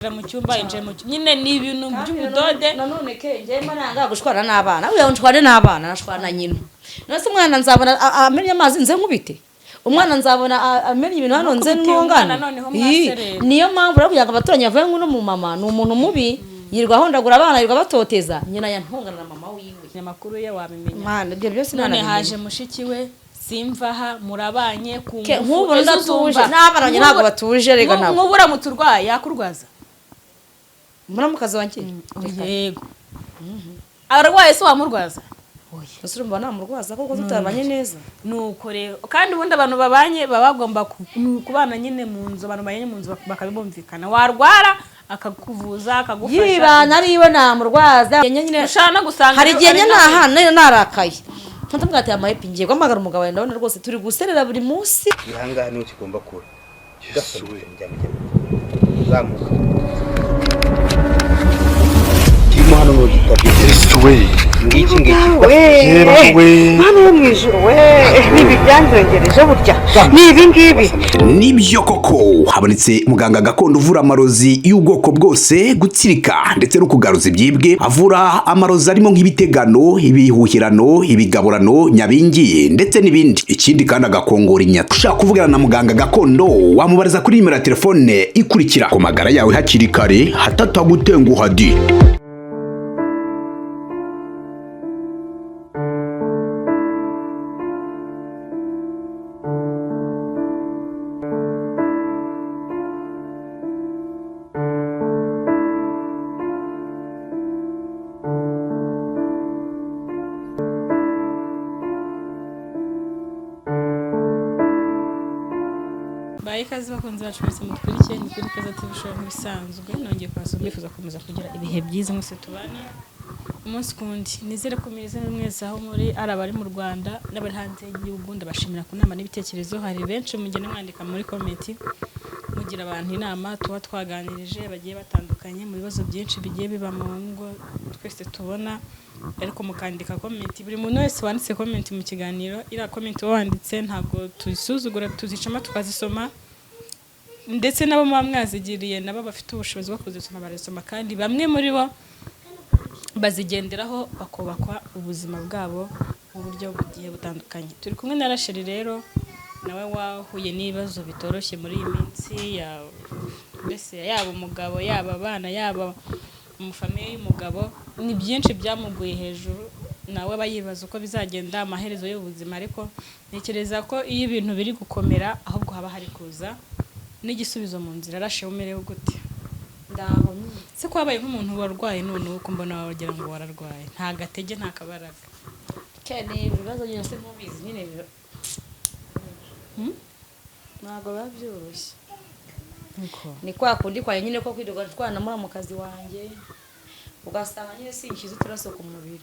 Mu cyumba, yinjiye mu cyumba nyine, ni ibintu by'ubudode. Nanone ke njyewe mba nanga gushwana n'abana. Uya nshwane n'abana, nashwana na nyina. None se umwana nzabona amennye amazi nze nkubite umwana? Nzabona amennye ibintu hano nze Ntukubite umwana, ntongane? noneho Ii, mwaserera. Niyo mpamvu rero kugira ngo abaturanyi bavuge ngo uno mumama ni umuntu mubi, yirirwa ahondagura abana, yirirwa abatoteza, nyina yantongana na mama wiwe. Amakuru ye wabimenya? Mana, ibyo byose None ntanabimenya. haje mushiki we simvaha, murabanye ku Ke, ngufu. nk'ubu Ejo ndatuje, uzumva. n'abana banjye ntabwo batuje rega nabo. Nk'ubu uramutse urwaye yakurwaza? Muramukazi wanjye? Reka. Yego, ararwaye se wamurwaza? Ese urumva namurwaza koko tutabanye neza? Nuko rero, kandi ubundi abantu babanye baba bagomba kubana nyine mu nzu, abantu babanye mu nzu bakabibumvikana, warwara akakuvuza, akagufasha. Yibana ari iwe namurwaza nyine. Ushobora no gusanga Hari igihe ari nyine nawe. Nta narakaye ntabwo ati amahepi, ngiye guhamagara umugabo wawe, ndabona rwose turi guserera buri munsi. Ahangaha niho kigomba kuba. Gafatika njya uzamuka, kirimo hano ni ugitabye. Yesu we! Ngiki ngiki. We! Yera we! Mana yo mu ijuru we, ni ibi byanzongereje burya, ni ibi ngibi. Nibyo koko, habonetse muganga gakondo uvura amarozi y'ubwoko bwose, gutsirika ndetse no kugaruza ibyibwe. Avura amarozi arimo nk'ibitegano, ibihuhirano, ibigaburano, nyabingi ndetse n'ibindi. Ikindi kandi agakongora inyata. Ushaka kuvugana na muganga gakondo, wamubariza kuri nimero ya telefone ikurikira. Ku magara yawe hakiri kare hatatagutenguha di. Baye ikaze bakunzi bacu mwese mudukurikiye, ni kuri Keza TV Show nk'ibisanzwe. Nongeye kubasura, mbifuza gukomeza kugira ibihe byiza mwese tubana umunsi ku wundi. Nizere ko mumeze mwese aho muri, ari abari mu Rwanda n'abari hanze y'igihugu. Ndabashimira ku nama n'ibitekerezo. Hari benshi mugenda mwandika muri comment, mugira abantu inama tuba twaganirije bagiye batandukanye mu bibazo byinshi bigiye biba mu ngo twese tubona, ariko mukandika comment. Buri muntu wese wanditse comment mu kiganiro, iriya comment uba wanditse ntabwo tuyisuzugura, tuzicamo tukazisoma, ndetse n'abo muba mwazigiriye nabo bafite ubushobozi bwo kuzisoma barazisoma, kandi bamwe muri bo bazigenderaho bakubakwa ubuzima bwabo mu buryo bugiye butandukanye. Turi kumwe na Rachel rero, nawe wahuye n'ibibazo bitoroshye muri iyi minsi ya mbese, yaba umugabo, yaba abana, yaba mu famille y'umugabo, ni byinshi byamuguye hejuru. Nawe aba yibaza uko bizagenda, amaherezo y'ubuzima. Ariko ntekereza ko iyo ibintu biri gukomera, ahubwo haba hari kuza n'igisubizo mu nzira. Rachel, umerewe gute? Ndaho nyine. Se ko wabaye nk'umuntu warwaye? None uko mbona wagira ngo wararwaye, nta gatege, nta kabaraga. Ke, ni ibibazo nyine se ntubizi nyine ntabwo biba byoroshye. Ni kwa kundi kwanjye nyine ko kwirirwa nshwana na mukazi wanjye, ugasanga nyine sinshyize uturaso ku mubiri.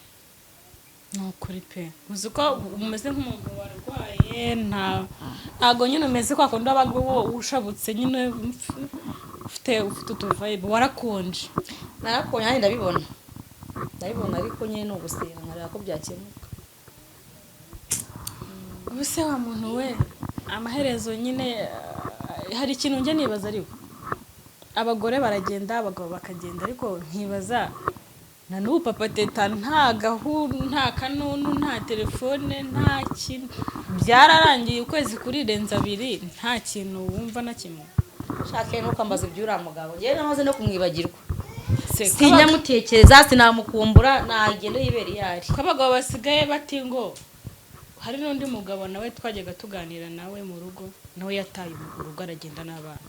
Ni ukuri pe, uzi ko umeze nk'umuntu warwaye, ntago nyine umeze kwa kundi wabaga ushabutse nyine, ufite utuvibe, warakonje. Narakonye nanjye ndabibona, ndabibona, ariko nyine ni ugusenga nkareba ko byakemuka. Ubu se wa muntu we, amaherezo nyine, hari ikintu njya nibaza, ariko abagore baragenda, abagabo bakagenda, ariko nkibaza na n'ubu Papa Teta nta gahu, nta kanunu, nta telefone, nta kintu. Byararangiye, ukwezi kurirenza abiri, nta kintu wumva na kimwe. Shake, ntukambaze iby'uriya mugabo, njyewe namaze no kumwibagirwa. Se, Sinyamutekereza, sinamukumbura, nagenda yibera iyo ari. Ko abagabo basigaye bati ngo hari n'undi mugabo nawe twajyaga tuganira nawe mu rugo, nawe yataye urugo aragenda n'abana.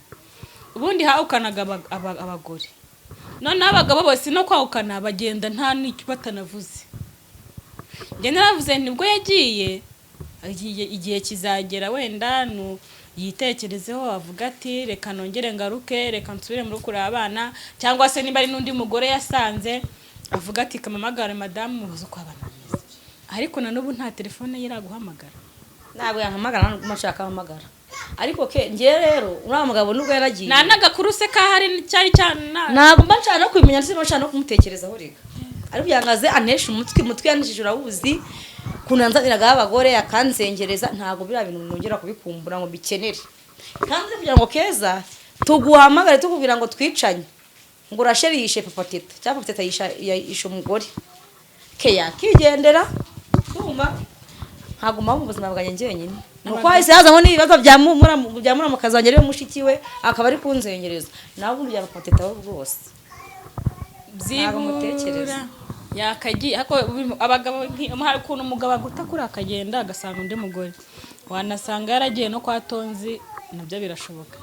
Ubundi hahukanaga abagore, noneho abagabo bose no kwahukana bagenda nta n'icyo batanavuze. Njye naravuze nibwo yagiye, agiye, igihe kizagera wenda yitekerezeho avuga ati: "Reka nongere ngaruke, reka nsubire mu rugo kureba abana," cyangwa se niba ari n'undi mugore yasanze, avuga ati: "Kamamagare madamu mubaze uko abana bameze." Ariko na n'ubu nta telefone ye iraguhamagara? Ntabwo yahamagara, ntabwo nshaka ahamagara. Ariko ke njyewe rero uriya mugabo nubwo yaragiye, Nta n'agakuru se kahari cyari cyana? Ntabwo mba nshaka no kubimenya, ndetse nshaka no kumutekerezaho reka. Ariko yangaze antesha umutwe, umutwe yanishije urawuzi ukuntu yanzaniragaho abagore akanzengereza. Ntabwo biriya bintu nongera kubikumbura ngo mbikenere. Kandi kugira ngo Keza tuguhamagare tukubwira ngo twicanye. Ngo Rasheli yishe Papa Teta, cyangwa Papa Teta yishe umugore ke, yakigendera kumva nkagumaho mu buzima bwanjye njyenyine. Ni uko hahise hazamo n'ibibazo bya muramukazi wanjye, ariwe mushiki we, akaba ari kunzengereza. Nawe ubundi bya Papa Teta we rwose ntabwo mutekereza. Byibura yakagiye, ariko abagabo hari ukuntu umugabo aguta kuri akagenda agasanga undi mugore, wanasanga yaragiye no kwa Tonzi, nabyo birashoboka,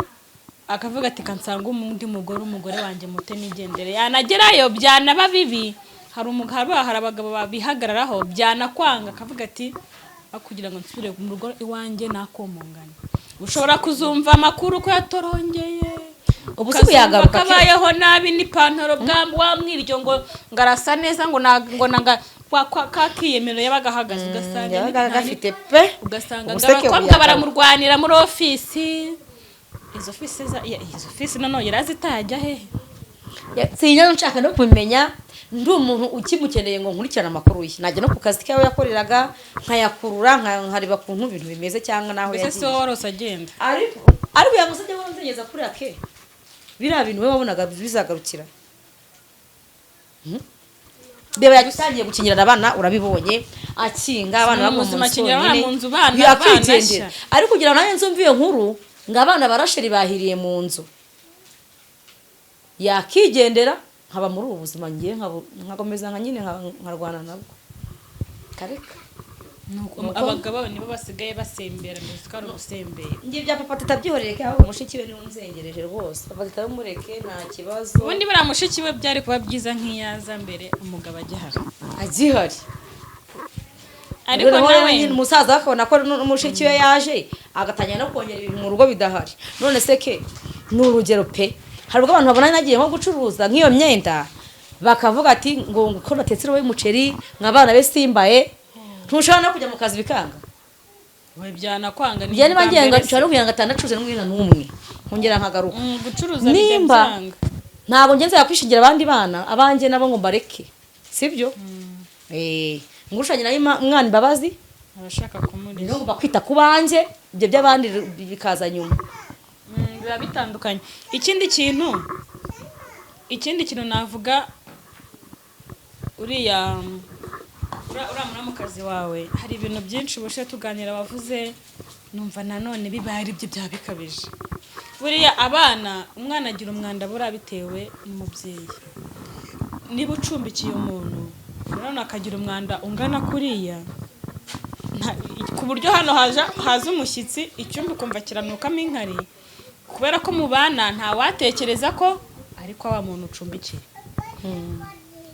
akavuga ati kansanga undi mugore, umugore wanjye mute nigendere. Yanagerayo byanaba bibi, hari umugabo, hari abagabo babihagararaho, byanakwanga akavuga ati "Aho kugira ngo nsubire mu rugo iwanjye nakomongana." Ushobora kuzumva amakuru ko yatorongeye. Ubu se ubu yagaruka ke? Kabayeho nabi n'ipantaro bwa wa mwiryo, ngo arasa neza, ngo na ngo nanga kwa ka kiyemero yabaga ahagaze, ugasanga Yabaga gafite pe. Ugasanga ngo Ubuseke abakobwa buyagaruka. baramurwanira muri ofisi, izo ofisi izo ofisi noneho yari azitajya hehe? Sinjya nshaka no kubimenya. Ndi umuntu ukimukeneye ngo nkurikirane amakuru ye, najya no ku kazi kawe yakoreraga nkayakurura, nkareba ukuntu ibintu bimeze cyangwa n'aho Mbese si yagiye. wowe warose agenda? Ariko yamusabye ngo nzengeza kuriya ke, biriya bintu we wabonaga bizagarukira. Reba yatangiye gukingirana abana, urabibonye, akinga abana Mu bamwe mu buzima nzu akingira abana bonyine. mu nzu, bana Yakigendera. banashya. Ariko kugira ngo nanjye nzumve iyo nkuru ngo abana barasheri bahiriye mu nzu, yakigendera nkaba muri ubu buzima, ngiye nkakomeza nka nyine nkarwana nabwo, kareka. Nuko abagabo nibo basigaye basembera, mbese ko ari ugusembera. Njye ibya Papa Teta byihorere ke, ahubwo mushiki we niwe unzengereje rwose. Papa Teta mureke, nta kibazo. Ubundi buriya mushiki we byari kuba byiza nk'iyaza mbere umugabo agihari. Agihari. Ariko Noneho nawe nyine umusaza we akabona ko n'umushiki we yaje, agatangira no kongera ibintu mu rugo bidahari. None se ke, ni urugero pe, hari ubwo abantu babona nagiye nko gucuruza nk'iyo myenda, bakavuga ati ngo ko natetse irobo y'umuceri nka abana be simbaye. Ntushobora no kujya mu kazi bikanga. We byanakwanga, ni Njye niba ubwa ngiye mbere se. nshobora no kugira ngo atanacuruze n'umwenda n'umwe, nkongera nkagaruka. Gucuruza bijya Nimba byanga. Ntabwo ngenzi yakwishingira abandi bana, abanjye nabo ngo mbareke, sibyo? Ngurushanye nayo umwana imbabazi. Abashaka kumurya. Rero ngomba kwita ku banjye, ibyo by'abandi bikaza nyuma. Biba bitandukanye. Ikindi kintu navuga, uriya muramukazi wawe, hari ibintu byinshi ubushize tuganira wavuze, numva nanone bibaye ari byo byaba bikabije. Buriya abana, umwana agira umwanda buriya bitewe n'umubyeyi. Niba ucumbikiye umuntu, nanone akagira umwanda ungana kuriya, ku buryo hano haza umushyitsi, icyumba ukumva kiranukamo inkari kubera ko mubana, ntawatekereza ko ariko wa muntu ucumbikiye.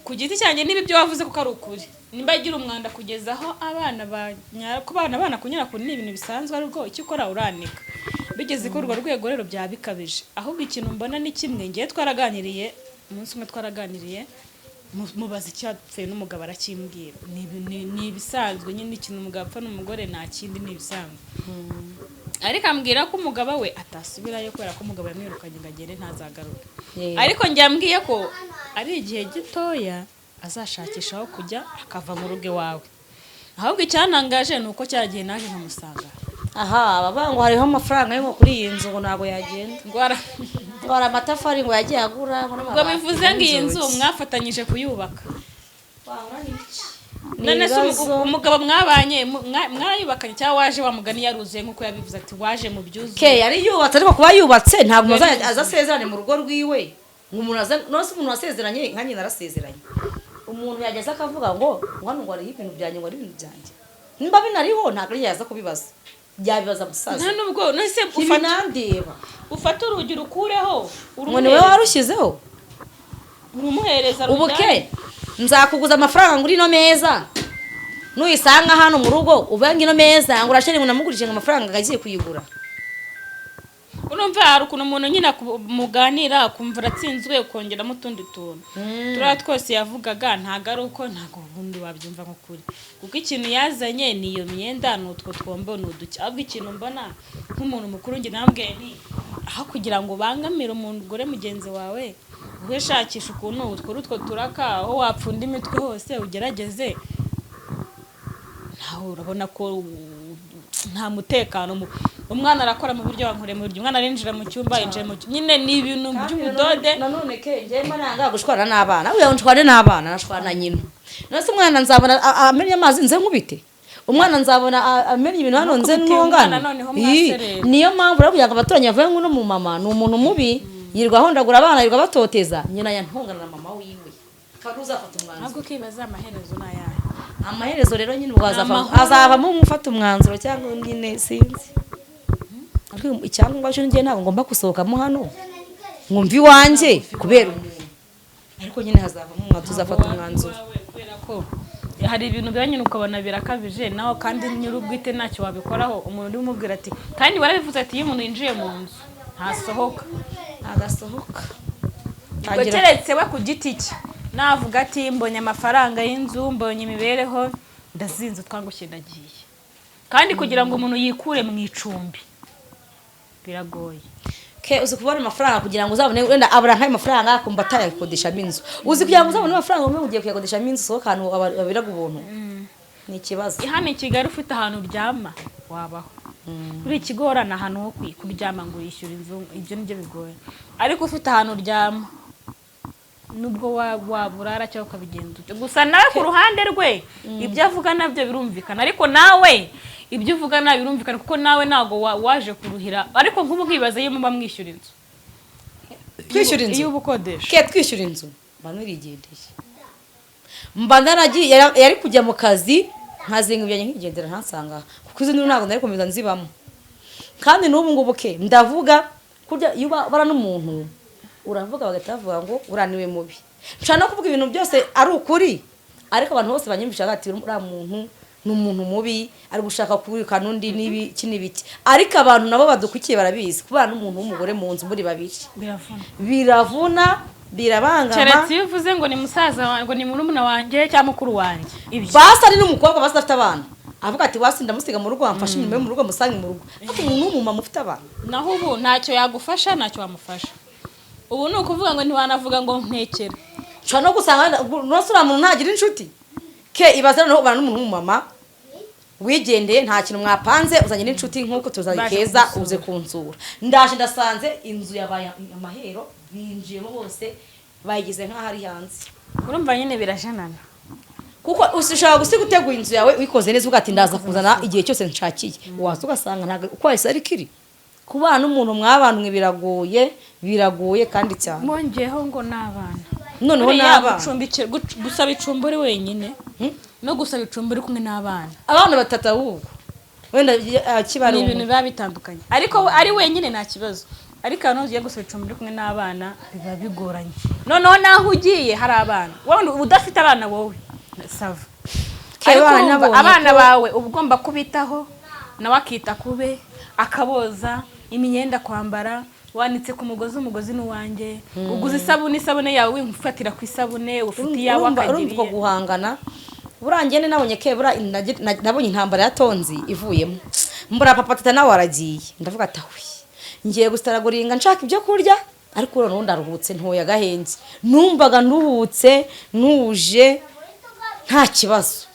Ku giti cyanjye, niba ibyo wavuze kuko ari ukuri, nimba agira umwanda kugeza aho abana banyara, ku bana, abana kunyara ku ni ibintu bisanzwe, ariko icyo ukora uranika, bigeze kuri urwo rwego rero byaba bikabije. Ahubwo ikintu mbona ni kimwe, ngewe twaraganiriye umunsi umwe, twaraganiriye, mubaza icyo yapfuye n'umugabo, arakimbwira. Ni ibisanzwe nyine, ikintu umugabo apfa n'umugore nta kindi, ni ibisanzwe. Ariko ambwira ko umugabo we atasubirayo kubera ko umugabo yamwirukanye ngo agende ntazagaruke. Ariko njye ambwiye ko ari igihe gitoya azashakisha aho kujya akava mu rugo iwawe. Ahubwo icyantangaje ni uko cya gihe naje nkamusanga Aha bavuga ngo hariho amafaranga yo kuri iyi nzu, ngo ntabwo yagenda. Ngo Ngo hari amatafari ngo yagiye agura, ngo ngo n'amabati bivuze ngo iyi nzu n'inzugi. mwafatanyije kuyubaka. Wahura n'iki? Ni None se ibibazo. umugabo mwabanye mwarayubakanye cyangwa waje wa mugani yaruzuye, nk'uko yabivuze ati waje mu byuzuye? Ke yari yubatse, ariko kuba yubatse ntabwo umuntu Yari azajya aza asezerane mu rugo rwiwe, ngo umuntu aza. None se umuntu wasezeranye, nka nyina arasezeranye, umuntu yageze akavuga ngo hano ngo hariho ibintu byanjye, ngo ari ibintu byanjye, nimba binariho ntabwo ari yaza kubibaza, byabibaza musaza. Nta nubwo none se Ibi ufata nandeba. ufate urugi rukureho. Ngo ni wowe warushyizeho. Urumuhereza. Ubu ke nzakuguza amafaranga ngo ino meza nuyisanga hano mu rugo, uvuge ngo ino meza ngo urashire, ngo namugurije ngo amafaranga agiye kuyigura. Urumva hari ukuntu umuntu nyine muganira akumva uratsinzwe, ukongeramo utundi tuntu turiya twose yavugaga. Ntabwo ari uko, ntabwo ubundi wabyumva nk'ukuri, kuko ikintu yazanye ni iyo myenda, ni utwo twombo, ni uduki. Ahubwo ikintu mbona nk'umuntu mukuru, njye nambwiye nti aho kugira ngo ubangamire umugore mugenzi wawe, ube shakisha ukuntu utwo utwo turaka, aho wapfunda imitwe hose ugerageze, nawe urabona ko Nta mutekano. Umwana arakora mu biryo, wankoreye mu biryo, umwana arinjira mu cyumba, yinjiye mu cyumba nyine, ni ibintu by'ubudode. Nanone ke njyewe mba nanga gushwana n'abana. Uya nshwane n'abana, nashwana nyina. None se umwana nzabona amennye amazi nze nkubite? Umwana nzabona amennye ibintu hano nze Ntukubite ntongane? umwana noneho Ii, mwaserera. Niyo mpamvu rero kugira ngo abaturanyi bavuge ngo uno mumama ni umuntu mubi, yirirwa ahondagura abana, yirirwa abatoteza, nyina yantongana na mama wiwe, akaba ariwe uzafata umwanzuro. Ntabwo ukibaza amaherezo ni ayahe? Amaherezo rero nyine ubwo Amahoro. Hazavamo umwe ufata umwanzuro cyangwa nyine sinzi, ariko icyangombwa cyo njye ntabwo ngomba gusohokamo hano nkumva iwanjye kubera umuntu, ariko nyine hazavamo umwanzuro, tuzafata umwanzuro. Iwawe, kubera ko hari ibintu biba nyine ukabona birakabije nawe, kandi nyir'ubwite ntacyo wabikoraho. Umuntu urimo umubwira ati, kandi warabivuze ati iyo umuntu yinjiye mu nzu ntasohoka. Agasohoka. Ubwo keretse we ku giti cye navuga ati mbonye amafaranga y'inzu, mbonye imibereho, ndazinze utwangushye ndagiye. Kandi kugira ngo umuntu yikure mu icumbi biragoye. Ke uzi kubona amafaranga kugira ngo uzabone, wenda abura nk'ayo mafaranga akumva atayakodeshamo inzu, uzi kugira ngo uzabone amafaranga umwe ugiye kuyakodeshamo inzu, usohoka ahantu babiraga ubuntu, ni ikibazo. Hano i Kigali ufite ahantu uryama wabaho. Buri ikigorana ahantu ho kuryama ngo uyishyure inzu, ibyo nibyo bigoye. Ariko ufite ahantu uryama, nubwo waburara cyangwa ukabigenza utyo. Gusa nawe ku ruhande rwe ibyo avuga nabyo birumvikana, ariko nawe ibyo uvuga nawe birumvikana, kuko nawe ntabwo waje kuruhira. Ariko nk'ubu nkibaza iyo muba mwishyura inzu. Twishyura inzu? Iyo uba ukodesha. Ke twishyura inzu mba nirigendeye, mba naragiye, yari kujya mu kazi nkazinga ibyanjye nkigendera, ntansanga aha. Kuko izi nduru ntabwo nari gukomeza nzibamo. Kandi n'ubu ngubu ke ndavuga kurya, iyo ubana n'umuntu uravuga bagahita bavuga ngo uraniwe mubi. Nshobora no kuvuga ibintu byose ari ukuri, ariko abantu bose banyumvisha bati uriya muntu ni umuntu mubi, ari gushaka kwirukana undi n'ibiki n'ibiki. Ariko abantu nabo badukurikiye barabizi, kubana n'umuntu w'umugore mu nzu muri babiri Biravuna. Biravuna, birabangama. Keretse iyo uvuze ngo ni musaza wanjye, ngo ni murumuna wanjye cyangwa mukuru wanjye, ibyo. Basi ari n'umukobwa, basi adafite abana, avuga ati wasi ndamusiga mu rugo, wamfashe imirimo yo mu rugo, musange mu rugo. Ariko umuntu w'umumama ufite abana, Naho ubu ntacyo yagufasha, ntacyo wamufasha. Ubu ni ukuvuga ngo ntiwanavuga ngo ntekera. Ushobora no gusanga nose uriya muntu ntagira inshuti. Ke ibaze noneho ubana n'umuntu w'umumama wigendeye, nta kintu mwapanze, uzanye n'inshuti nk'uko tuzanye Baje keza kugusura. Uze kunsura, ndaje ndasanze inzu yabaye amahero, binjiyemo bose, bayigize nk'aho ari hanze. Urumva nyine birajanana. Kuko ushobora gusiga uteguye inzu yawe, uyikoze neza, uvuga ati ndaza kuzana igihe cyose nshakiye, waza ugasanga ntabwo uko wahise ariko iri. Kubana n'umuntu mwabanwe biragoye, biragoye kandi cyane. Mwongeyeho ngo ni abana. Noneho Buriya n'abana. Gusaba icumbi uri wenyine no gusaba icumbi uri kumwe n'abana, Abana batatu ahubwo wenda kibari. Ni ibintu biba bitandukanye. Ariko ari wenyine nta kibazo, ariko ahantu ugiye gusaba icumbi uri kumwe n'abana biba bigoranye. Noneho naho ugiye hari abana, wowe udafite abana wowe ça va. Kera Ariko abana urumva nabonye abana bawe uba ugomba kubitaho, nawe akita kube, akaboza imyenda, kwambara wanitse ku mugozi, umugozi ni uwanjye, uguze isabune, isabune yawe wimfatira ku isabune, ufite iyawe, Urumva akagira uko iye. Guhangana burangiye ni nabonye ke bura nabonye intambara ya tonzi ivuyemo, mbura papa tata nawe aragiye, ndavuga ati awi ngiye gusitaraguringa nshaka ibyo kurya. Ariko noneho ndaruhutse, ntoye agahenge, numvaga nduhutse ntuje nta kibazo.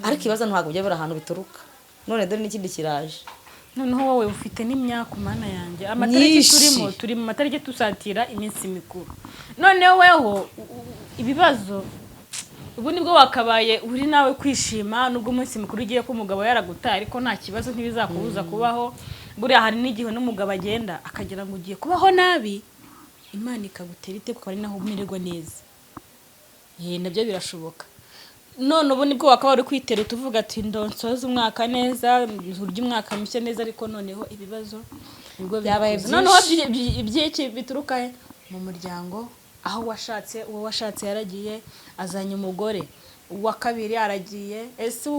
Ariko ibibazo ntabwo bijya bibura ahantu bituruka. None dore n'ikindi kiraje. Noneho wowe ufite n'imyaka, mana yanjye, amatariki Myinshi. Turimo turi mu matariki tusatira iminsi mikuru. Noneho weho ibibazo ubu nibwo wakabaye uri nawe kwishima, nubwo umunsi mukuru ugiye ko umugabo yaragutaye, ariko nta kibazo, ntibizakubuza kubaho. Buriya hari n'igihe n'umugabo agenda akagira ngo ugiye kubaho nabi, Imana ikagutera iteka ukaba ari naho umererwa neza. Ye, nabyo birashoboka. None ubu nibwo wakaba uri kwitera utuvuga ati ndonsoze umwaka neza, urya umwaka mushya neza. Ariko noneho ibibazo nibwo biri Byabaye kuza. byinshi. Noneho iby'iki bituruka he? Mu muryango aho washatse, uwo washatse yaragiye azanye umugore uwa kabiri aragiye. Ese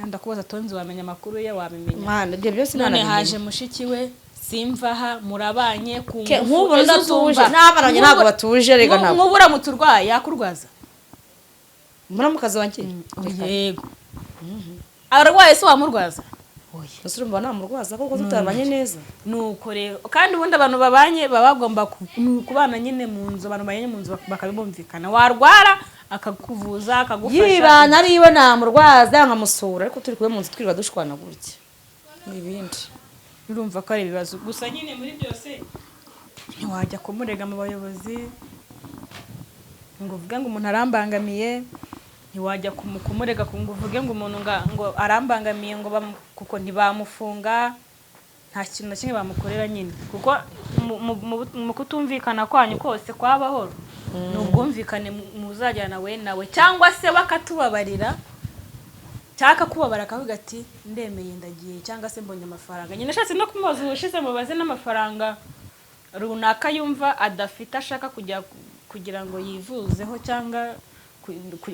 ndakubaza, tonzi wamenya amakuru ye, wabimenya? Mana, ibyo byose None ntanabimenya. haje mushiki we simvaha, murabanye ku Ke, ngufu. nk'ubu Ese ndatuje, uzumva- n'abana banjye ntabwo batuje, rega ntabwo. Nk'ubu uramutse urwaye yakurwaza? Muramukazi wanjye? Yego, ararwaye se wamurwaza? Ese urumva namurwaza koko tutabanye neza? Nuko rero kandi ubundi abantu babanye baba bagomba kubana nyine mu nzu, abantu babanye mu nzu bakabumvikana, warwara akakuvuza, akagufasha. Yibana ari iwe namurwaza nkamusura, ariko turi kumwe mu nzu twirirwa dushwana gutya. N'ibindi. Urumva ko ari ibibazo gusa nyine. Muri byose ntiwajya kumurega mu bayobozi ngo uvuge ngo umuntu arambangamiye, ntiwajya kumurega ngo uvuge ngo umuntu ngo arambangamiye, ngo kuko ntibamufunga, nta kintu na kimwe bamukorera nyine, kuko mu kutumvikana kwanyu kose kwabaho ni ubwumvikane muzajyana we nawe, cyangwa se bakatubabarira, cyangwa akakubabara akavuga ati ndemeye ndagiye, cyangwa se mbonye amafaranga nyine. Ashatse no kumubaza ubushize, mubaze n'amafaranga runaka yumva adafite, ashaka kujya kugira ngo yivuzeho cyangwa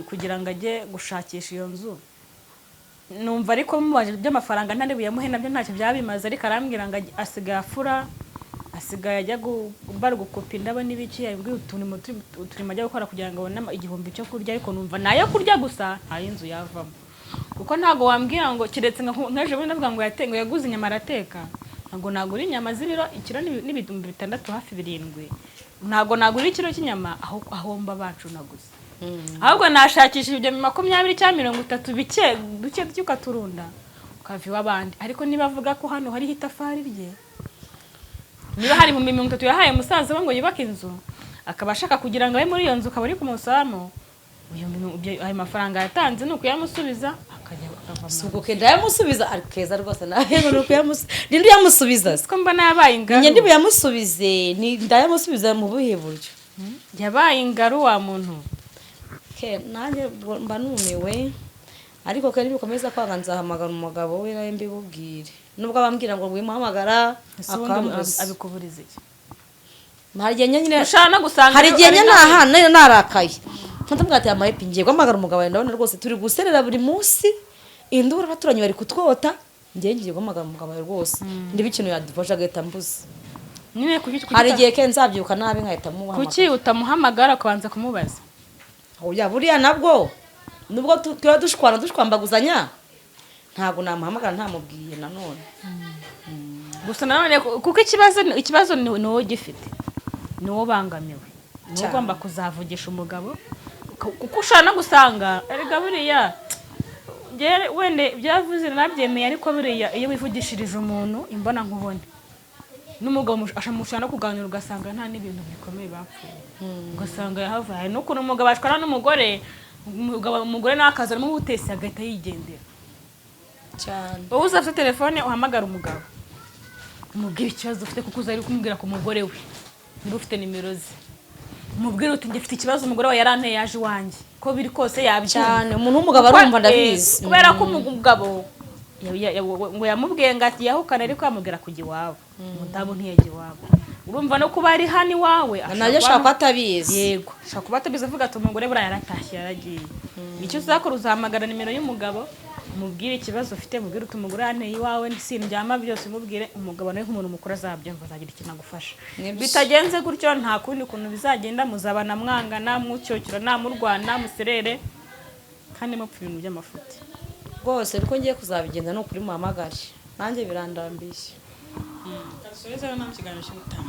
kugira ngo ajye gushakisha iyo nzu. Numva ariko mubaje by'amafaranga ntari buyamuhe, nabyo ntacyo byaba bimaze, ariko arambwira ngo asigaye afura, asigaye ajya bari gukopa indabo n'ibiki, yabwiye utuntu uturimo ajya gukora kugira ngo abone 1000 cyo kurya, ariko numva nayo kurya gusa, nta y'inzu yavamo, kuko ntabwo wambwira ngo keretse nk'ejo bundi ndavuga ngo ngo yaguze inyama arateka. Ntabwo nagura inyama z'ibiro, ikiro n'6,000 hafi 7, ntabwo nagura ikiro cy'inyama aho ahomba bacunaguza. Ahubwo nashakisha ibyo 20 cyangwa 30, bike duke duke, ukaturunda ukava iw'abandi. Ariko niba avuga ko hano hariho itafari rye, niba hari mu 30 yahaye musaza we ngo yubake inzu, akaba ashaka kugira ngo abe muri iyo nzu, akaba ari kumusamo, ayo mafaranga yatanze ni ukuyamusubiza akajya akava Si mu ubwo kenda yamusubiza, ariko keza rwose nawe ngo ni ukuyamusubiza, ninde uyamusubiza se? Ko mbona yabaye ingaru. Njye ndibuyamusubize, ni ndayamusubiza mu buhe buryo? Yabaye ingaru wa muntu. Ke nanjye ubwo mba numiwe, ariko ke nibikomeza kwanga nzahamagara umugabo we nawe mbibubwire, nubwo abambwira ngo wimuhamagara Ese ubundi akambuza. Abikuburiza iki? Hari igihe nyine Ushobora no gusanga hari igihe ari nyine nawe- narakaye ndamubwira ati amahepi ngiye guhamagara umugabo wawe, ndabona rwose turi guserera buri munsi, induru, abaturanyi bari kutwota, ngiye guhamagara umugabo wawe rwose ndebe ikintu yadufasha, agahita ambuza. Nyine kuki Hari igihe ke nzabyuka nabi nkahita muhamagara. Kuki utamuhamagara ukabanza kumubaza? Oya, buriya nabwo nubwo tuba dushwana dushwambaguzanya, ntabwo namuhamagara ntamubwiye nanone. Gusa nanone kuko ikibazo ni wowe ugifite, ni wowe ubangamiwe, ni wowe Cyane. ugomba kuzavugisha umugabo, kuko ushobora no gusanga erega buriya njyewe wenda ibyavuze nabyemeye, ariko buriya iyo wivugishirije umuntu imbona nkubone n'umugabo mushobora no kuganira ugasanga nta n'ibintu bikomeye bapfuye, ugasanga yahavuye. Hari n'ukuntu umugabo ashwana n'umugore, umugore nawe akazanamo ubutesi agahita yigendera. Cyane. Wowe uzafite telefone uhamagara umugabo umubwire ikibazo ufite, kuko uzari kumubwira ku mugore we, niba ufite nimero ze umubwire uti njye mfite ikibazo, umugore we yaranteye, yaje iwanjye, ko biri kose yabyumva. Cyane, umuntu w'umugabo arumva, ndabizi. Kubera ko umugabo ngo yamubwiye ngo ati yahukane, ariko yamubwira kujya iwabo, umudamu ntiyajya iwabo. Urumva no kuba ari hano iwawe ashobora Nabyo kuba ashobora kuba atabizi. Yego, ashobora kuba atabizi, avuga ati umugore buriya yaratashye yaragiye. Icyo uzakora, uzahamagara nimero y'umugabo, umubwire ikibazo ufite, umubwire uti umugore yanteye iwawe sindyama, byose umubwire. Umugabo nawe nk'umuntu mukuru azabyumva, azagira ikintu agufasha. Nibyo. Bitagenze gutyo nta kundi kuntu bizagenda, muzabana mwangana, mucyokera, murwana, muserere kandi mupfa ibintu by'amafuti. Rwose uko ngiye kuzabigenza ni ukuri muhamagare, nanjye birandambiye. Dusoreze hano mu kiganiro cy'ubutaha.